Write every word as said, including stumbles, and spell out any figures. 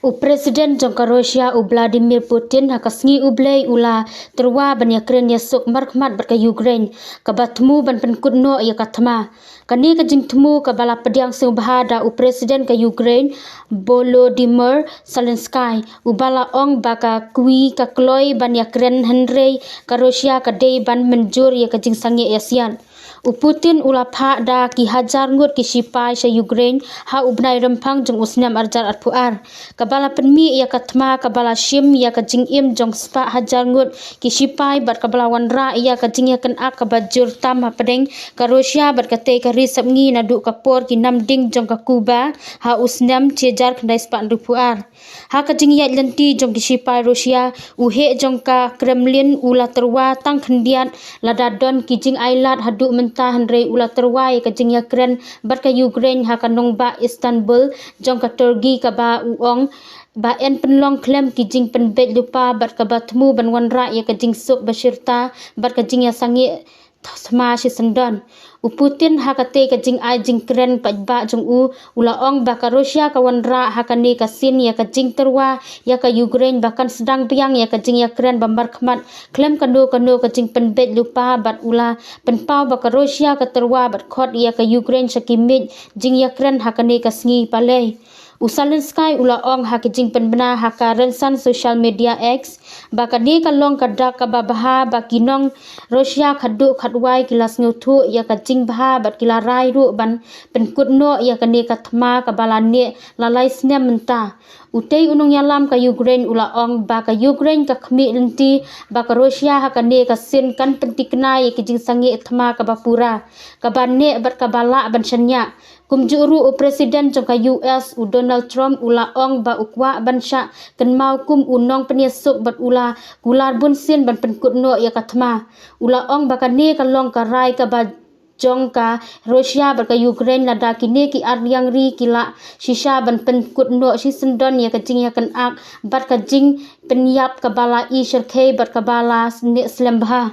U President jong ka Russia u Vladimir Putin ha ka sngi U Blei u la tyrwa ban ïakren ïasuk markhmat bad ka Ukraine, kaba thmu ban pynkut noh ïa ka thma. Kane ka jingthmu kaba la pdiang sngewbha da u President ka Ukraine Volodymyr Zelensky, uba la ong ba ka kwi ka kloi ban ïakren hynrei ka Russia ka dei ban mynjur ïa ka jingsangeh ïasiat. U Putin u la phah da ki hajar ngut ki shipai sha Ukraine ha u bnai Rymphang jong u snem arhajar arphew ar, kaba la pynmih ïa ka thma kaba la shim ïa ka jingim jong spah hajar ngut ki shipai bad kaba la wanrah ïa ka jingïakynad kaba jur tam hapdeng ka Russia bad katei ka ri sepngi naduh ka por ki namding jong ka Cuba ha u snem shihajar khyndai spah hynriewphew ar. Ha ka jingïaid lynti jong ki shipai Russia, u heh jong ka Kremlin u la tyrwa tang khyndiat lada don ki jingailad haduh mynta, hynrei u la tyrwa ïa ka jingïakren bad ka Ukraine ha ka nongbah Istanbul jong ka Turkey, kaba u ong ba yn pynlong khlem ki jingpynbeit lypa bad kaba thmu ban wanrah ïa ka jingsuk ba shirta bad ka jingïasangeh thma shisyndon. U Putin ha katei ka jingai jingkren paidbah jong u u la ong ba ka Russia ka wanrah ha kane ka sien ïa ka jingtyrwa ïa ka Ukraine ba kan sdang biang ïa ka jingïakren ba markhmat khlem kano kano ka jingpynbeit lypa bad u la pynpaw ba ka Russia ka tyrwa bad khot ïa ka Ukraine sha ki miej jingïakren ha kane ka sngi palei. U Zelensky u la ong ha ka jingpynbna ha ka rynsan social media X ba kane ka long ka dak kaba bha ba ki nong Russia khatduh khatwai ki la sngewthuh ïa ka jingbha bad ki la rai ruh ban pynkut noh ïa kane ka thma kaba la neh la lai snem mynta. Utei u nongïalam ka Ukraine u la ong ba ka Ukraine ka khmih lynti ba ka Russia ha kane ka sien kan pyntikna ïa ki jingsangeh thma kaba pura, kaba neh bad kaba lah ban shaniah. Kumjuh ruh u President jong ka U S u Donald Trump u la ong ba u kwah ban shah kynmaw kum u nongpynïasuk bad u la kular bunsien ban pynkut noh ïa ka thma. U la ong ba kane ka long ka rai kaba jong ka Russia bad ka Ukraine lada kine ki ar liang ri ki lah shisha ban pynkut noh shisyndon ïa ka jingïakynad bad ka jingpynïap kaba la i shyrkhei bad kaba la neh slem bha.